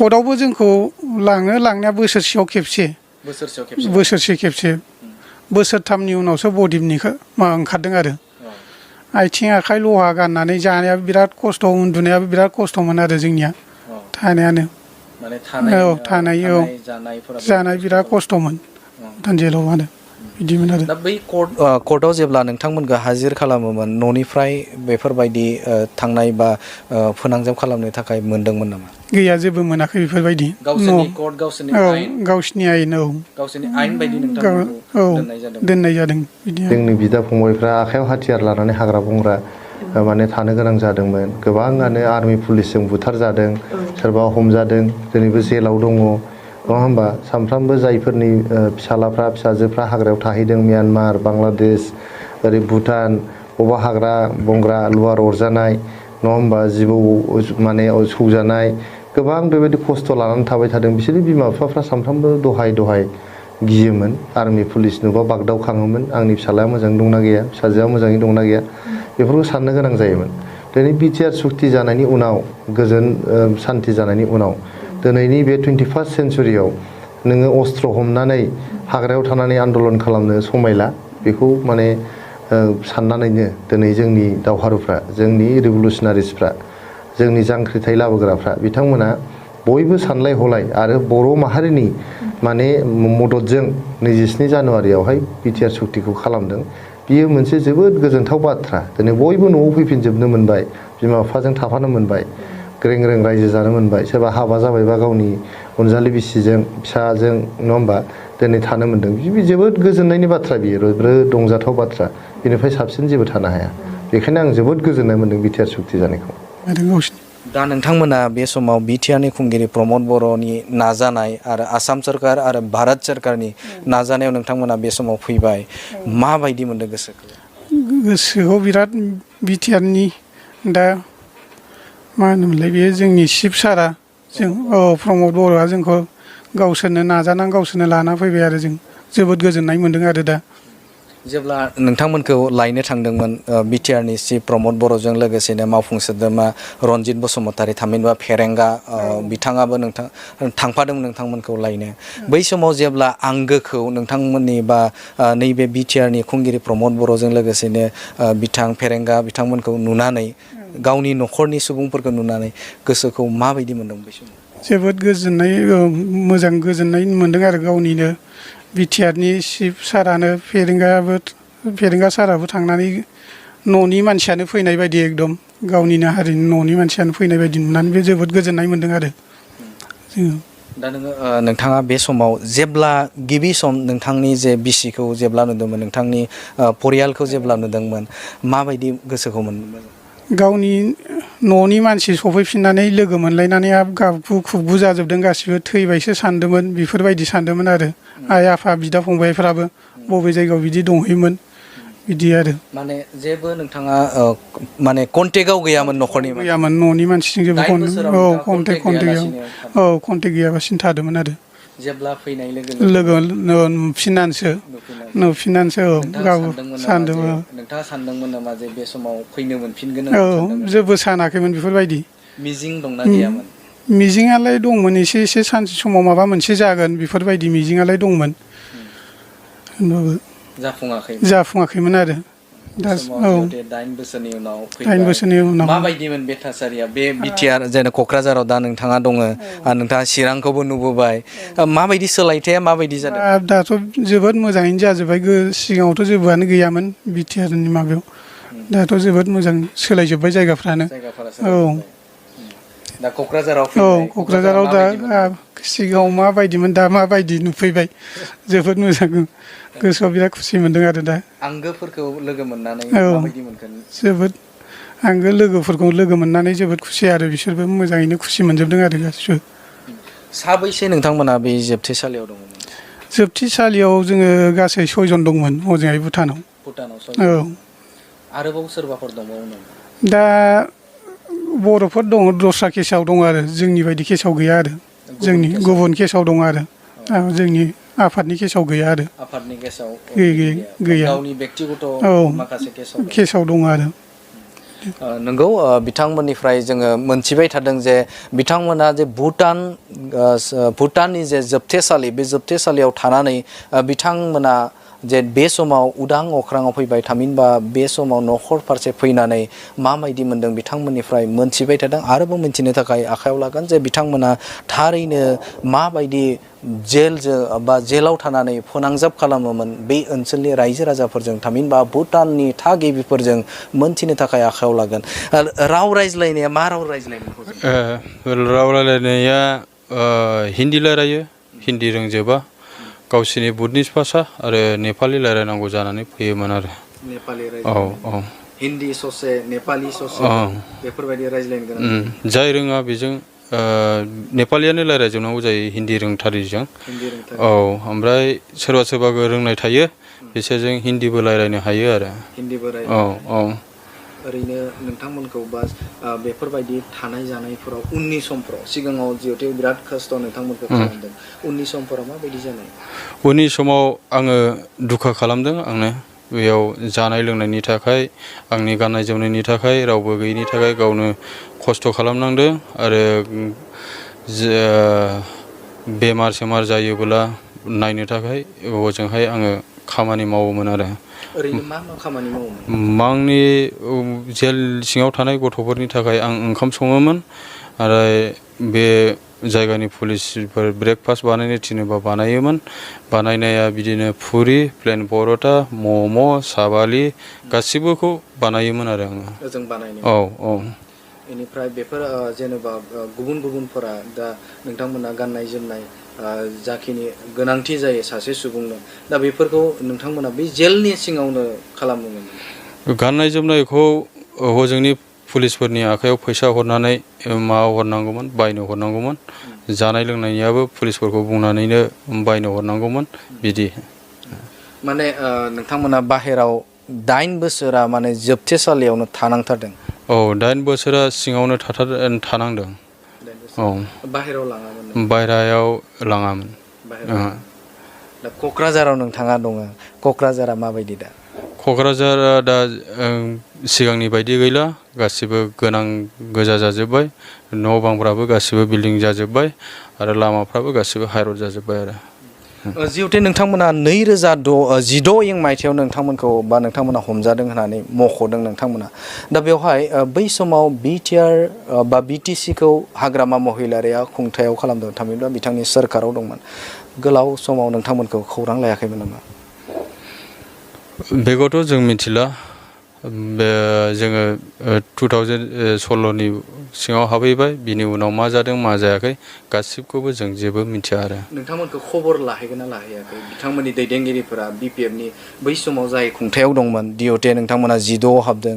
कर्टआवबो जोंखौ लाङो लांनाया बोसोरसेयाव खेबसे खेबसे बोसोरथामनि उनावसो बदिमनिखौ ओंखारदों आरो आथिं आखाइ लहा गाननानै जानायाबो बिराद खस्थ' उन्दुनायाबो बिराद खस्थ'मोन आरो जोंनिया थानायानो जानाय बिराद खस्थ'मोन भुटान जेलाव आरो बिदिमोन आरो दा बै कर्टआव जेब्ला नोंथांमोनखौ हाजिर खालामोमोन न'निफ्राय बेफोरबायदि थांनाय बा फोनांजाब खालामनो थाखाय मोनदोंमोन नामा? गैया जेबो मोनाखै बेफोरबायदि गावसिनि आयेन बायदि दोननाय जादों बिदि जोंनि बिदा फंबायफ्रा आखायाव हाथियार लानानै हाग्रा बंग्रा माने थानो गोनां जादोंमोन गोबाङानो आर्मि पुलिसजों बुथारजादों सोरबा हमजादों दिनैबो जेलाव दङ नङा होमबा सानफ्रामबो जायफोरनि फिसालाफ्रा फिसाजोफ्रा हाग्रायाव थाहैदों म्यानमार बांलादेश ओरै भुटान बबेबा हाग्रा बंग्रा लुवार अरजानाय नङा होमबा जिबौ माने सौजानाय गोबां बेबायदि खस्थ' लानानै थाबाय थादों बिसोरनि बिमा बिफाफ्रा सानफ्रामबो दहाय गियोमोन आर्मि पुलिस नुबा बागदावखाङोमोन आंनि फिसालाया मोजाङै दंना गैया फिसाजोआ मोजाङै दंना गैया बेफोरखौ साननो गोनां जायोमोन दिनै बिटिआर सुक्ति जानायनि उनाव गोजोन सान्थि जानायनि उनाव दिनैनि बे 21st सेन्चुरियाव नोङो अस्त्र हमनानै हाग्रायाव थानानै आन्दलन खालामनो समायला बेखौ माने साननानैनो दिनै जोंनि दावहारुफ्रा जोंनि रिभलुसनारिसफ्रा जोंनि जांख्रिथाय लाबोग्राफ्रा बिथांमोना बयबो सानलाय हलाय आरो बर' माहारिनि माने मददजों 27 जानुवारियावहाय बिटिआर सुक्तिखौ खालामदों बियो मोनसे जोबोद गोजोनथाव बाथ्रा दिनै बयबो न'आव फैफिनजोबनो मोनबाय बिमा बिफाजों थाफानो मोनबाय ग्रें ग्रें रायजो जानो मोनबाय सोरबा हाबा जाबायबा गावनि अनजालि बिसिजों फिसाजों नङा होमबा दिनै थानो मोनदों जोबोद गोजोननायनि बाथ्रा बियो रंजाथाव बाथ्रा बेनिफ्राय साबसिन जेबो थानो हाया बेखायनो आं जोबोद गोजोननाय मोनदों बिटिआर सुक्ति जानायखौ दा नोंथांमोना बे समाव बिटिआरनि खुंगिरि प्रमद बर'नि नाजानाय आरो आसाम सरकार आरो भारत सरकारनि नाजानायाव नोंथांमोना बे समाव फैबाय माबायदि मोनदों गोसोखौ बिराद बिटिआरनि दा मा होनोमोनलाय बेयो जोंनि चिफ सारा जों प्रमद बर'आ जोंखौ गावसोरनो नाजानानै गावसोरनो लाना फैबाय आरो जों जोबोद गोजोननाय मोनदों आरो दा जेब्ला नोंथांमोनखौ लायनो थांदोंमोन बिटिआरनि चिफ प्रमद बर'जों लोगोसेनो मावफुं सोद्रोमा रनजित बसुमतारी थामहिनबा फेरेंगा बिथाङाबो थांफादोंमोन नोंथांमोनखौ लायनो बै समाव जेब्ला आंगोखौ नोंथांमोननि बा नैबे बिटिआरनि खुंगिरि प्रमद बर'जों लोगोसेनो फेरेंगा बिथांमोनखौ नुनानै गावनि न'खरनि सुबुंफोरखौ नुनानै गोसोखौ माबायदि मोनदों बै समाव जोबोद गोजोननाय मोजां गोजोननाय मोनदों आरो गावनिनो बिटिआरनि चिफ सारानो फेरेंगा साराबो थांनानै न'नि मानसियानो फैनाय बायदि एकदम गावनिनो हारिनि न'नि मानसियानो फैनाय बायदि नुनानै बे जोबोद गोजोननाय मोनदों आरो जोङो दा नोंथाङा बे समाव जेब्ला गिबि सम नोंथांनि जे बिसिखौ जेब्ला नुदोंमोन नोंथांनि परियालखौ जेब्ला नुदोंमोन माबायदि गोसोखौ मोनदोंमोन गावनि न'नि मानसि सफैफिननानै लोगो मोनलायनानै गाबगु खुबगु जाजोबदों गासिबो थैबायसो सानदोंमोन बेफोरबायदि सानदोंमोन आरो आइ आफा बिदा फंबायफ्राबो बबे जायगायाव बिदि दंहैयोमोन बिदि आरो माने जेबो नोंथाङा माने कन्टेक्टआव गैयामोन न'खरनि गैयामोन न'नि मानसिजों जेबो कन्टेक्ट गैयाबासिनो थादोंमोन आरो जेब्ला फैनाय लोगो नुफिननानैसो गाव सानदोंमोन नोंथाङा सानदोंमोन नामा जे बे समाव फैनो मोनफिनगोन जेबो सानाखैमोन बेफोरबायदि मिजिं दंना गैयामोन मिजिङालाय दंमोन एसे सानसे समाव माबा मोनसे जागोन बेफोरबायदि मिजिङालाय दंमोन होनबाबो जाफुङाखैमोन आरो दा 8 बोसोरनि उनाव माबायदिमोन बे थासारिया बे बिटिआर जेन क'क्राझाराव दा नोंथाङा दङ आरो नोंथाङा चिरांखौबो नुबोबाय माबायदि सोलायथाया माबायदि जादों दाथ' जोबोद मोजाङैनो जाजोब्बाय सिगाङावथ' जेबोआनो गैयामोन बिटिआरनि माबायाव दाथ' जोबोद मोजां सोलायजोब्बाय जायगाफ्रानो दा क'क्राझाराव दा सिगाङाव माबायदिमोन दा माबायदि नुफैबाय जोबोद मोजां गोसोआव बिराद खुसि मोनदों आरो दा आंगोफोरखौ लोगो मोननानै माबायदि मोनखो जोबोद आंगो लोगोफोरखौ लोगो मोननानै जोबोद खुसि आरो बिसोरबो मोजाङैनो खुसि मोनजोबदों आरो गासिबो साबैसे नोंथांमोना बे जोबथेसालियाव दङमोन जोबथेसालियाव जोङो गासै 6 जन दंमोन हजोंहाय भुटानाव आरोबाव सोरबाफोर दंबावो दा बर'फोर दङ दस्रा केसाव दङ आरो जोंनि बायदि केसाव गैया आरो जोंनि गुबुन केसाव दङ आरो जोंनि आफादनि केसाव गैया आरो आफादनि केसाव गैया गावनि बेक्तिगत माखासे केसाव दङ आरो नंगौ बिथांमोननिफ्राय जोङो मोनथिबाय थादों जे बिथांमोना जे भुटाननि जे जोबथेसालि बे जोबथेसालियाव थानानै बिथांमोना जे बे समाव उदां अख्राङाव फैबाय थामहिनबा बे समाव न'खर फारसे फैनानै माबायदि मोनदों बिथांमोननिफ्राय मोनथिबाय थादों आरोबाव मिन्थिनो थाखाय आखायाव लागोन जे बिथांमोना थारैनो माबायदि जेलाव थानानै फोनांजाब खालामोमोन बे ओनसोलनि रायजो राजाफोरजों थामहिनबा भुटाननि थागिबिफोरजों मोनथिनो थाखाय आखायाव लागोन। राव रायज्लायनाया मा राव रायज्लायनाय? राव रायज्लायनाया हिन्दी रायलायो, हिन्दी रोंजोबा गावसिनि बुटनिस भाषा आरो नेपालि रायलायनांगौ जानानै फैयोमोन आरो। नेपालि औ रायज्लायनाय औ हिन्दी ससे नेपालि ससे बेफोरबायदि रायज्लायनो गोनां जाय रोङा बेजों नेपालियानो रायज्लायजोबनांगौ जायो हिन्दी रोंथारिजों। औ ओमफ्राय सोरबा सोरबा रोंनाय थायो बिसोरजों हिन्दीबो रायज्लायनो हायो आरो। हिन्दीबो औ रायज्लायनो औ ओरैनो नोंथांमोनखौ बा बेफोरबायदि थानाय जानायफोराव उननि समफोराव सिगाङाव जिहेथु बिराद खस्थ' नोंथांमोनखौ खालामदों उननि समफोराव माबायदि जानाय? उननि समाव आङो दुखु खालामदों आंनो बेयाव जानाय लोंनायनि थाखाय आंनि गाननाय जोमनायनि थाखाय रावबो गैयिनि थाखाय गावनो खस्थ' खालामनांदों आरो बेमार सेमार जायोब्ला नायनो थाखाय हजोंहाय आङो खामानि मावोमोन आरो। ओरैनो मा मा खामानि मावोमोन? आंनि जेल सिङाव थानाय गथ'फोरनि थाखाय आं ओंखाम सङोमोन आरो बे जायगानि पुलिसफोर ब्रेकफास्ट बानायनो थिनोबा बानायोमोन। बानायनाया बिदिनो फुरि, प्लेन पर'था, मम', साबालि गासिबोखौ बानायोमोन आरो आङो। ओजों बानायनो औ औ बेनिफ्राय बेफोर जेनेबा गुबुन गुबुनफोरा दा नोंथांमोना गाननाय जोमनाय जाखिनि गोनांथि जायो सासे सुबुंनो दा बेफोरखौ नोंथांमोना बे जेलनि सिङावनो खालामोमोन? गाननाय जोमनायखौ हजोंनि पुलिसफोरनि आखायाव फैसा हरनानै हरनांगौमोन बायनो हरनांगौमोन। जानाय लोंनायनियाबो पुलिसफोरखौ बुंनानैनो बायनो हरनांगौमोन बिदि। माने नोंथांमोना बाहेराव 8 बोसोरा माने जोबथेसालियावनो थानांथारदों? औ 8 बोसोरा सिङावनो थानांदों। औ बाहेरायाव लाङामोन? बाहेरायाव लाङामोन। दा क'क्राझाराव नोंथाङा दङ, क'क्राझारा माबायदि दा? क'क्राझारा दा सिगांनि बायदि गैला गासिबो गोनां गोजा जाजोब्बाय, न' बांफ्राबो गासिबो बिल्डिं जाजोब्बाय आरो लामाफ्राबो गासिबो हाइरड जाजोब्बाय आरो। जिहेथु नोंथांमोना 2016 मायथाइयाव नोंथांमोनखौ बा नोंथांमोना हमजादों होननानै मख'दों नोंथांमोना। दा बेवहाय बै समाव बिटिआर बा बिटिसिखौ हाग्रामा महिलारिया खुंथायाव खालामदों थामहिनबा बिथांनि सोरखाराव दंमोन। गोलाव समाव नोंथांमोनखौ खौरां लायाखैमोन नामा? बेखौथ' जों मिथिला। जोङो 2016नि सिङाव हाबहैबाय, बिनि उनाव मा जादों मा जायाखै गासिबखौबो जों जेबो मिथिया आरो। नोंथांमोनखौ खबर लाहैगोन ना लाहैयाखै बिथांमोननि दैदेनगिरिफोरा बिपिएफनि बै समाव जाय खुंथायाव दंमोन दिहथे नोंथांमोना 16 हाबदों,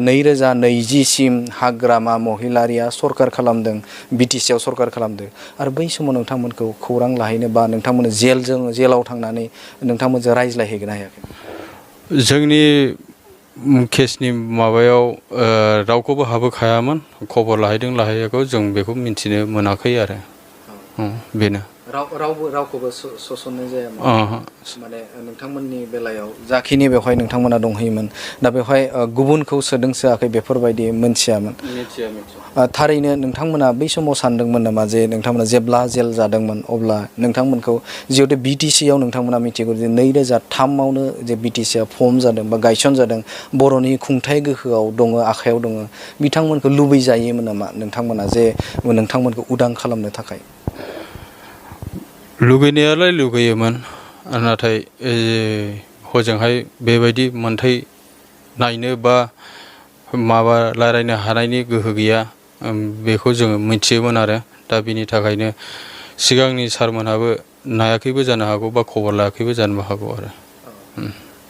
2020सिम हाग्रामा महिलारिया सरखार खालामदों, बिटिसिआव सरखार खालामदों आरो बै समाव नोंथांमोनखौ खौरां लाहैनो बा नोंथांमोन जेलाव थांनानै नोंथांमोनजों रायज्लायहैगोन ना हायाखै? जोंनि केसनि माबायाव रावखौबो हाबहोखायामोन। खबर लाहैदों लाहैयाखै जों बेखौ मिथिनो मोनाखै आरो बेनो। रावखौबो सोसननाय जायामोन? माने नोंथांमोननि बेलायाव जाखिनि बेवहाय नोंथांमोना दंहैयोमोन दा बेवहाय गुबुनखौ सोदोंसोआखै बेफोरबायदि मोनथियामोन? मिथिया। थारैनो नोंथांमोना बै समाव सानदोंमोन नामा जे नोंथांमोना जेब्ला जेल जादोंमोन अब्ला नोंथांमोनखौ जिहेतु बिटिसिआव नोंथांमोना मिथिगौ जे 2003आवनो जे बिटिसिआ फर्म जादों बा गायसन जादों, बर'नि खुंथाइ गोहोआव दङ, आखायाव दङ, बिथांमोनखौ लुबैजायोमोन नामा नोंथांमोना जे नोंथांमोनखौ उदां खालामनो थाखाय? लुगैनायालाय लुगैयोमोन, नाथाय हजोंहाय बेबायदि मोनथाय नायनो बा माबा रायलायनो हानायनि गोहो गैया बेखौ जोङो मिथियोमोन आरो। दा बिनि थाखायनो सिगांनि सारमोनहाबो नायाखैबो जानो हागौ बा खबर लायाखैबो जानो हागौ आरो।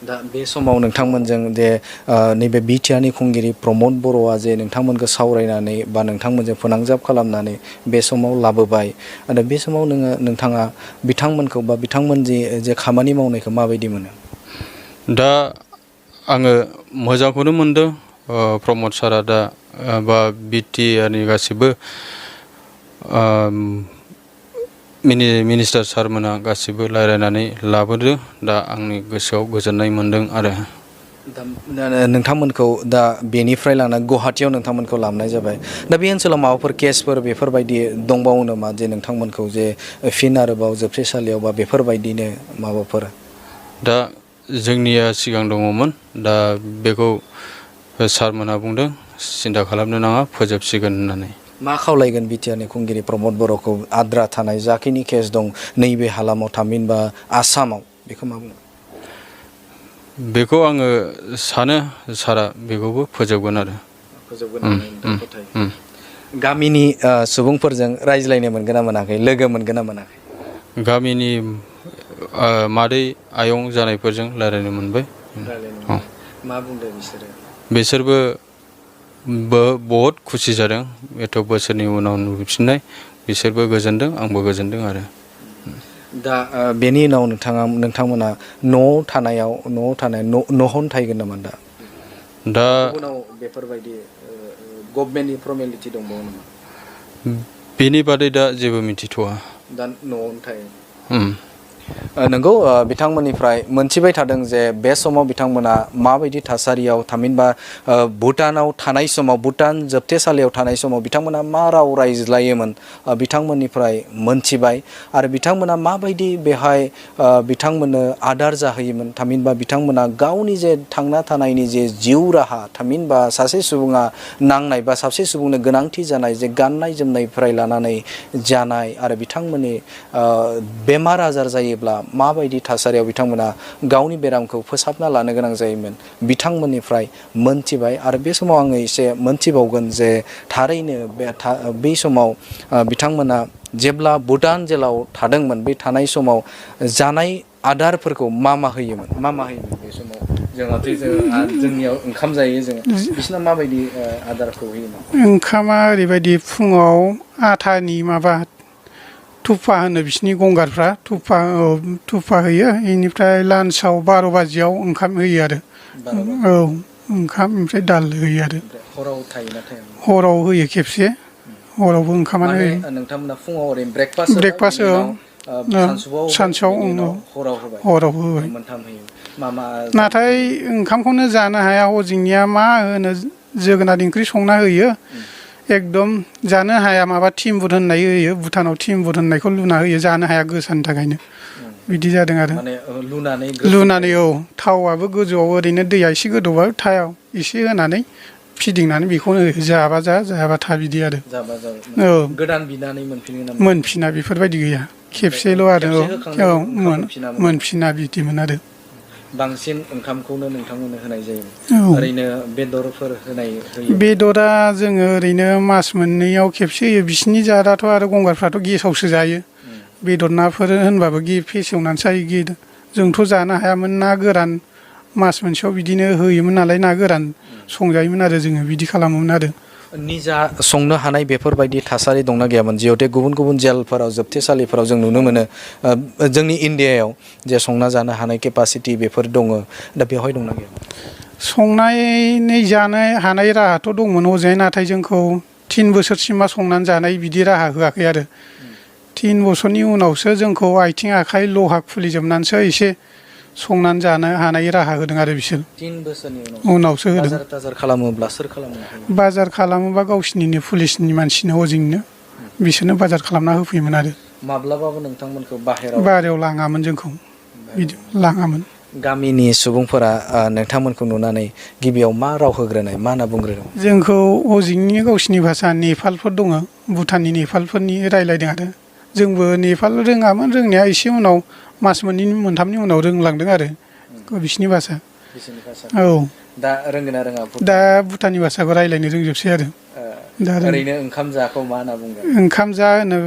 दा बे समाव नोंथांमोनजों जे नैबे बिटिआरनि खुंगिरि प्रमद बर'आ जे नोंथांमोनखौ सावरायनानै बा नोंथांमोनजों फोनांजाब खालामनानै बे समाव लाबोबाय आरो बे समाव नोंथाङा बिथांमोनखौ बा बिथांमोन जे खामानि मावनायखौ माबायदि मोनो? दा आङो मोजांखौनो मोनदों। प्रमद सारा दा बा बिटिआरनि गासिबो मिनिस्टार सारमोना गासिबो रायलायनानै लाबोदों। दा आंनि गोसोआव गोजोननाय मोनदों आरो। नोंथांमोनखौ दा बेनिफ्राय लानानै गुवाहाटियाव नोंथांमोनखौ लाबोनाय जाबाय दा बे ओनसोलाव माबाफोर केसफोर बेफोरबायदि दंबावो नामा जे नोंथांमोनखौ जे फिन आरोबाव जोबथेसालियाव बा बेफोरबायदिनो माबाफोर दा जोंनिया सिगां दङमोन दा बेखौ सारमोनहा बुंदों सिन्था खालामनो नाङा फोजोबसिगोन होननानै मा खावलायगोन बिटिआरनि खुंगिरि प्रमद बर'खौ आद्रा थानाय जाखिनि केस दं नैबे हालामाव थामहिनबा आसामाव बेखौ मा बुङो बेखौ आङो सानो सारा बेखौबो फोजोबगोन आरो गामिनि सुबुंफोरजों रायज्लायनो मोनगोन ना मोनाखै लोगो मोनगोन ना मोनाखै गामिनि मादै आयं जानायफोरजों रायलायनो मोनबाय मा बुंदों बिसोरो बिसोरबो बहुत खुसि जादों एथ' बोसोरनि उनाव नुफिननाय बिसोरबो गोजोनदों आंबो गोजोनदों आरो दा बेनि उनाव नोंथांमोना न'आव थानाय न'हन थाहैगोन नामा दा उनाव बेफोरबायदि गभर्नमेन्टनि फर्मेलिटि दंबावो नामा बेनि बादै दा जेबो मिथिथ'वा दा न'आवनो थायो नंगौ बिथांमोननिफ्राय मोनथिबाय थादों जे बे समाव बिथांमोना माबायदि थासारियाव थामहिनबा भुटानाव थानाय समाव भुटान जोबथेसालियाव थानाय समाव बिथांमोना मा राव रायज्लायोमोन बिथांमोननिफ्राय मोनथिबाय आरो बिथांमोना माबायदि बेहाय बिथांमोननो आदार जाहोयोमोन थामहिनबा बिथांमोना गावनि जे थांना थानायनि जे जिउ राहा थामहिनबा सासे सुबुङा नांनाय बा सासे सुबुंनो गोनांथि जानाय जे गाननाय जोमनायनिफ्राय लानानै जानाय आरो बिथांमोननि बेमार आजार जायोब्ला माबायदि थासारियाव बिथांमोना गावनि बेरामखौ फोसाबना लानो गोनां जायोमोन बिथांमोननिफ्राय मोनथिबाय आरो बे समाव आङो एसे मोनथिबावगोन जे थारैनो बे समाव बिथांमोना जेब्ला भुटान जेलाव थादोंमोन बे थानाय समाव जानाय आदारफोरखौ मा होयोमोन बे समाव जोंनियाव ओंखाम जायो जोङो बिसोरना माबायदि आदारखौ होयोमोन ओंखामा ओरैबायदि फुङाव आथानि माबा थुफा होनो बिसिनि गंगारफ्रा थुफा होयो बेनिफ्राय लान्चआव 12 बाजियाव ओंखाम होयो आरो ओंखाम ओमफ्राय दाल होयो आरो हराव थायोना थाया हराव होयो खेबसे हरावबो ओंखामानो होयो नोंथांमोना फुङाव ओरैनो ब्रेकफास्ट सानसुआव हराव होबाय मोनथाम होयो नाथाय ओंखामखौनो जानो हाया हजोंनिया मा होनो जोगोनार ओंख्रि संना होयो एकदम जानो हाया माबा थिम्बुर होननाय होयो भुटानाव थिम्बुर होननायखौ लुना होयो जानो हाया गोसानि थाखायनो बिदि जादों आरो लुनानै थावआबो गोजौआव ओरैनो दैया एसे गोदौबा थाव एसे होनानै फिदिंनानै बेखौनो जाबा जायाबा था बिदि आरो गोदान बिनानै मोनफिना बेफोरबायदि गैया खेबसेल' आरो मोनफिना बिदिमोन आरो बांसिन ओंखामखौनो नोंथांमोननो होनाय जायो ओरैनो बेदरफोर बेदरा जोङो ओरैनो मास मोननैयाव खेबसे होयो बिसिनि जादाथ' आरो गंगारफ्राथ' गेसावसो जायो बेदर नाफोर होनबाबो फेसेवनानैसो जायो जोंथ' जानो हायामोन ना गोरान मास मोनसेयाव बिदिनो होयोमोन नालाय ना गोरान संजायोमोन आरो जोङो बिदि खालामोमोन आरो निजा संनो हानाय बेफोरबायदि थासारि दंना गैयामोन जिहेतु गुबुन जेलफोराव जोबथेसालिफोराव जों नुनो मोनो जोंनि इण्डियायाव जे संना जानो हानाय केपासिटि बेफोर दङ दा बेवहाय दंना गैया संनानै जानो हानाय राहाथ' दंमोन हजोंहाय नाथाय जोंखौ 3 बोसोरसिमा संनानै जानाय बिदि राहा होआखै आरो 3 बोसोरनि उनावसो जोंखौ आथिं आखाइ लहा खुलिजोबनानैसो एसे संनानै जानो हानाय राहा होदों आरो बिसोर 3 बोसोरनि उनावसो होदों बाजार खालामोब्ला सोर खालामो बाजार खालामोबा गावसिनिनो पुलिसनि मानसिनो हजोंनो बिसोरनो बाजार खालामना होफैयोमोन आरो माब्लाबाबो नोंथांमोनखौ बाहेरायाव लाङामोन जोंखौ बिदि लाङामोन गामिनि सुबुंफोरा नोंथांमोनखौ नुनानै गिबियाव मा राव होग्रोनाय मा होनना बुंग्रोदों जोंखौ हजोंनि गावसिनि भाषा नेपालफोर दङ भुटाननि नेपालफोरनि रायलायदों आरो जोंबो नेपाल रोङामोन रोंनाया एसे उनाव मास मोननै मोनथामनि उनाव रोंलांदों आरो बिसिनि भाषा दा रोंगोना रोङा दा भुटाननि भाषाखौ रायलायनो रोंजोबसै आरो दा ओरैनो ओंखाम जाखौ मा होनना बुंगोन ओंखाम जा होनो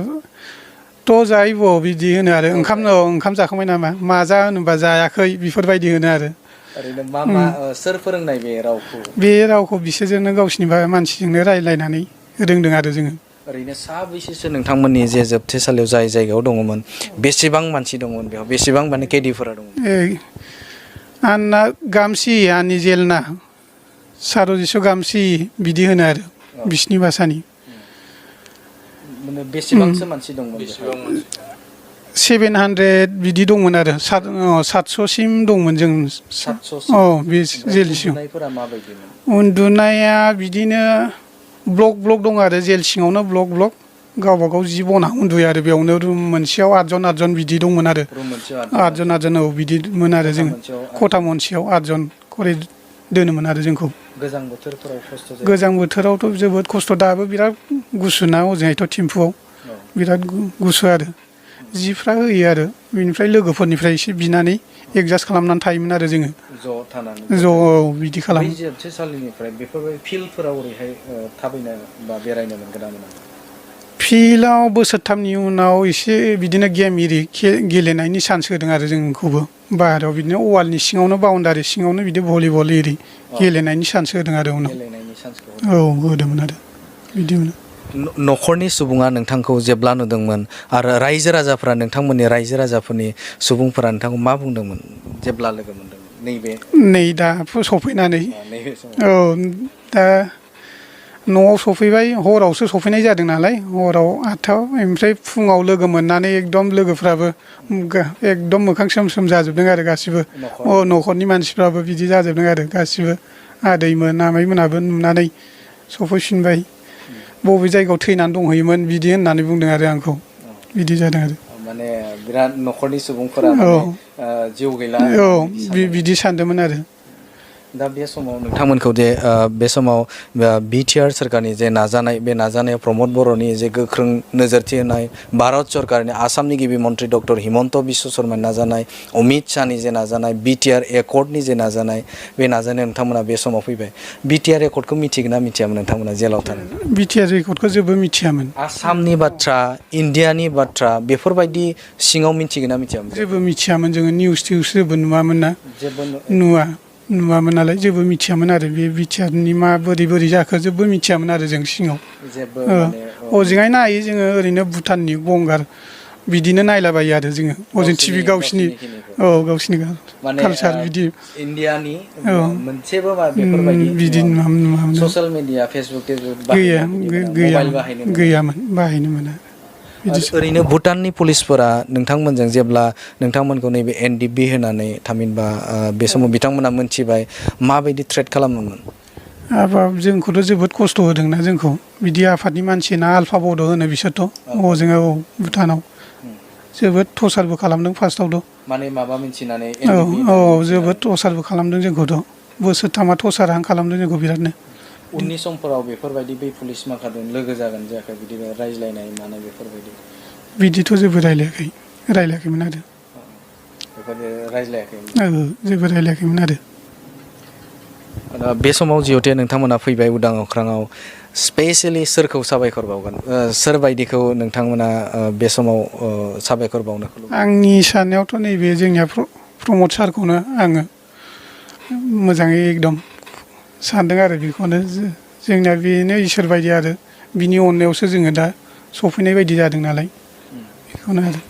थ' जायो बिदि होनो आरो ओंखाम जाखांबाय नामा मा जा होनोबा जायाखै बेफोरबायदि होनो आरो ओरैनो मा सोर फोरोंनाय बे रावखौ बिसोरजोंनो गावसिनि मानसिजोंनो रायलायनानै रोंदों आरो जोङो ओरैनो साबैसेसो नोंथांमोननि जे जोबथेसालियाव जाय जायगायाव दङमोन बेसेबां मानसि दंमोन बेयाव बेसेबां माने कैदिफोरा दंमोन आंना गामसि आंनि जेलना सारजिस' गामसि बिदि होनो आरो बिसिनि भाषानि बेसेबांसो मानसि दंमोन 700 बिदि दंमोन आरो 700सिम दंमोन जों 700 औ बे जेल सिङाव उन्दुनायफोरा माबायदिमोन उन्दुनाया बिदिनो ब्लक दं आरो जेल सिङावनो ब्लक गावबा गाव जि बना उन्दुयो आरो बेयावनो रुम मोनसेयाव 8 जन बिदि दंमोन आरो रुम मोनसेयाव 8 जन औ बिदिमोन आरो जों खथा मोनसेयाव 8 जन खरै दोनोमोन आरो जोंखौ गोजां बोथोरफोराव खस्थ' जायो गोजां बोथोरावथ' जोबोद खस्थ' दाबो बिराद गुसुना ओजोंहायथ' थिम्फुआव बिराद गुसु आरो जिफ्रा होयो आरो बेनिफ्राय लोगोफोरनिफ्राय एसे बिनानै एडजास्ट खालामनानै थायोमोन आरो जोङो ज' थानानै बिदि खालामो बै जोबथेसालिनिफ्राय बेफोरबायदि फिल्डफोराव ओरैहाय थाबायनो बा बेरायनो मोनगोन ना मोना फिल्डआव बोसोरथामनि उनाव एसे बिदिनो गेम एरि गेलेनायनि चान्स होदों आरो जोंखौबो बाहेरायाव बिदिनो वालनि सिङावनो बाउन्डारि सिङावनो बिदि भलिबल एरि गेलेनायनि चान्स होदों आरो उनाव गेलेनायनि चान्सखौ औ होदोंमोन आरो बिदिमोन न'खरनि सुबुङा नोंथांखौ जेब्ला नुदोंमोन आरो रायजो राजाफोरा नोंथांमोननि रायजो राजाफोरनि सुबुंफोरा नोंथांखौ मा बुंदोंमोन जेब्ला लोगो मोनदोंमोन नै दा सफैनानै नैबे औ दा न'आव सफैबाय हरावसो सफैनाय जादों नालाय हराव 8थायाव ओमफ्राय फुङाव लोगो मोननानै एकदम लोगोफ्राबो एकदम मोखां सोम जाजोबदों आरो गासिबो न'खरनि मानसिफ्राबो बिदि जाजोबदों आरो गासिबो आदैमोन आमाइमोनाबो नुनानै सफैफिनबाय बबे जायगायाव थैनानै दंहैयोमोन बिदि होननानै बुंदों आरो आंखौ बिदि जादों आरो माने बिराद न'खरनि सुबुंफोरा माने जिउ गैला बिदि सानदोंमोन आरो दा बे समाव नोंथांमोनखौ जे बे समाव बिटिआर सोरखारनि जे नाजानाय बे नाजानायाव प्रमद बर'नि जे गोख्रों नोजोरथि होनाय भारत सरकारनि आसामनि गिबि मन्त्रि डक्टर हिमन्त बिश्व शर्मानि नाजानाय अमित शाहनि जे नाजानाय बिटिआर एकर्डनि जे नाजानाय बे नाजानायाव नोंथांमोना बे समाव फैबाय बिटिआर एकर्डखौ मिथिगोन ना मिथियामोन नोंथांमोना जेलाव थानो बिटिआर एकर्डखौ जेबो मिथियामोन आसामनि बाथ्रा इण्डियानि बाथ्रा बेफोरबायदि सिङाव मिथिगोन ना मिथियामोन जेबो मिथियामोन जोङो निउस टिउस जेबो नुवामोन ना जेबो नुवामोन नालाय जेबो मिथियामोन आरो बे बिटिआरनि मा बोरै जाखो जेबो मिथियामोन आरो जों सिङाव हजोंहाय नायो जोङो ओरैनो भुटाननि गंगार बिदिनो नायलाबायो आरो जोङो हजों टिभि गावसिनि कालसार बिदि इण्डियानि मोनसेबो बेफोरबायदि बिदि नुवामोन ससियेल मिडिया फेसबुक गैयामोन बाहायनो मोना ओरैनो भुटाननि पुलिसफोरा नोंथांमोनजों जेब्ला नोंथांमोनखौ नैबे NDFB होनानै थामहिनबा बे समाव बिथांमोना मोनथिबाय माबायदि थ्रेट खालामोमोन जोंखौथ' जोबोद खस्थ' होदोंना जोंखौ बिदि आफादनि मानसि ना आल्फा बड' होनो बिसोरथ' हजों भुटानाव जोबोद टर्चारबो खालामदों फार्स्टआवथ' माने माबा मिथिनानै जोबोद टर्चारबो खालामदों जोंखौथ' बोसोरथामा टर्चारानो खालामदों जोंखौ बिरादनो उननि समफोराव बेफोरबायदि बै पुलिस माखाजों लोगो जागोन जायाखै बिदिनो रायज्लायनाय मानाय बेफोरबायदि बिदिथ' जेबो रायलायाखैमोन आरो जेबो रायलायाखैमोन आरो बे समाव जिहेतु नोंथांमोना फैबाय उदां अख्राङाव स्पेसियेलि सोरखौ साबायखर बावगोन सोरबायदिखौ नोंथांमोना बे समाव साबायखर बावनो आंनि साननायावथ' नैबे जोंनिया प्रमद सारखौनो आङो मोजाङै एकदम सानदों आरो बेखौनो जोंना बेनो इसोर बायदि आरो बिनि अननायावसो जोङो दा सफैनाय बायदि जादों नालाय बेखौनो आरो